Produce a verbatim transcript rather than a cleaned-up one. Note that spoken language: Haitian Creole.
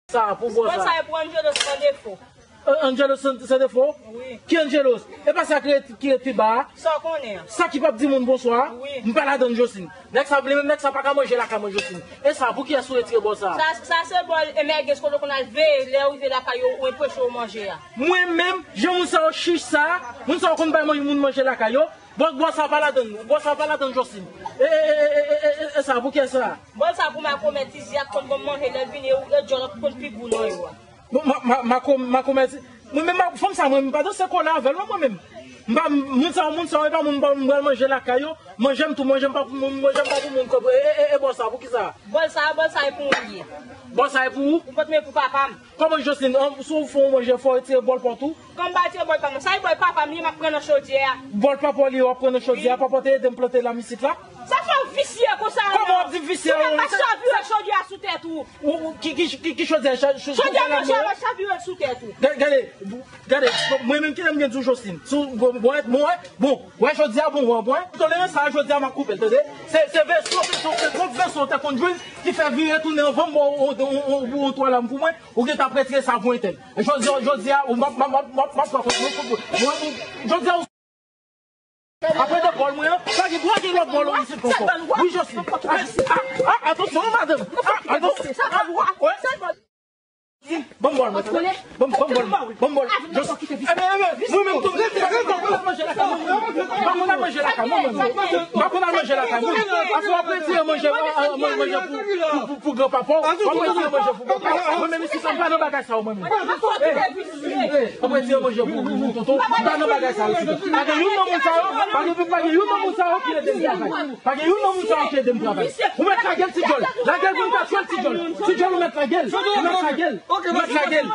Sa pou bò sa. Bò sa e pou Angelo san defo. An-, Angelo san, san defo? Wi. Ki Angelo? E pa sa ki ret, ki ret pi ba a? Sa w konnen an. Sa ki p ap di moun bonswa? Wi. M pa ladann Josine. Nèg sa vle menm, nèg sa pa ka manje lakay mwen Josine. E sa pou kiyès ou retire bò sa? Sa, sa se bò e mègez kote w konn al veye lè w rive lakay yo, ou anpeche w manje a. Mwen menm, jan moun sa yo chich sa, moun sa yo konn bay manje, moun manje lakay yo. Bò, bò sa pa ladann, bò sa pa ladann Josine. E, e, e sa pou kiyès sa? Bò sa pou makomè Tizi a k konn ban m manje lè l vini, e djòl ap konn pi gou nan yo a. Bon, ma, ma, ma, ma, ma komèsi. Mwen menm, ma, fanm sa, mwen, m pa danse kole avè l, non, mwen menm. M pa, moun sa, moun sa, e pa moun, m pa, m pral manje lakay yo. Manje m tou, manje m pa, manje m pa pou moun kòb. E, e, e, e, bò sa, pou ki sa? Bòl sa, bòl sa, e pou mwen li ye. Bòl sa, e pou ou? Ou pot men pou papa m. Kòman Josline, an, si w fè yon manje, fò w retire bòl pa w tou? Kòm m pa retire bòl pa m, sa e bòl papa m li ye, m ap pran nan chodyè a. Bòl papa w li ye, w ap pran nan chodyè a, papa w te ede m plante lam isit la? Sa fè w visye konsa, non? Kòman w ap di visye? Ou pa chavire chodyè a sou tèt ou. Ou, ou, ki, ki, ki, ki chodyè? Chodyè a pa chavire sou tèt ou. Gade, gade, mwen menm ki lè m gen di w Josline. Sou, bon, bon, bon, bon, wè, jodi a, bon, wè, bon. Tolerans sa, jodi a, m ap koupe l, tande? Se, se veso, se, se, se gwo veso w te konn jwenn ki fè vire tounen anvan m ba w yon, yon, yon, yon, yon twa lam pou mwen, ou gentan ap retire sa pou entèl. E jodi, jodi a, ou, m ap, m ap, m ap, m ap, m ap pran kont mwen, mwen, mwen, jodi a, ou Apre de bòl mwen an, pa gen dwa gen lòt bòl isit ankò. Wi, Josline. A, a, a, atansyon, madanm. A, atansyon. A, wè. Ban m bòl mwen. Ban m, ban m bòl mwen. Ban m bòl. Josline. Ebyen, ebyen, mwen menm tou, m pa konn al manje lakay mwen. M pa konn al manje lakay mwen, mwen. M pa konn al manje lakay mwen. Afè w ap retire manje, a, a, manje pou, pou, pou, pou granpapa w. W ap retire manje pou granpapa w. Mwen menm isit, m pa nan bagay sa yo, mwen menm. Ey, ey, w ap retire manje pou, pou, pou tonton. M pa nan bagay sa yo, isit. Pa gen youn nan moun sa yo, pa gen, pa gen youn nan moun sa yo ki ede m travay. Pa gen youn nan moun sa yo ki ede m travay. Ou mèt lage l, ti djòl. Lage l pou m ka tchwe l, ti djòl. Ti djòl, ou mèt lage l. Ou mèt lage l. Ou mèt lage l.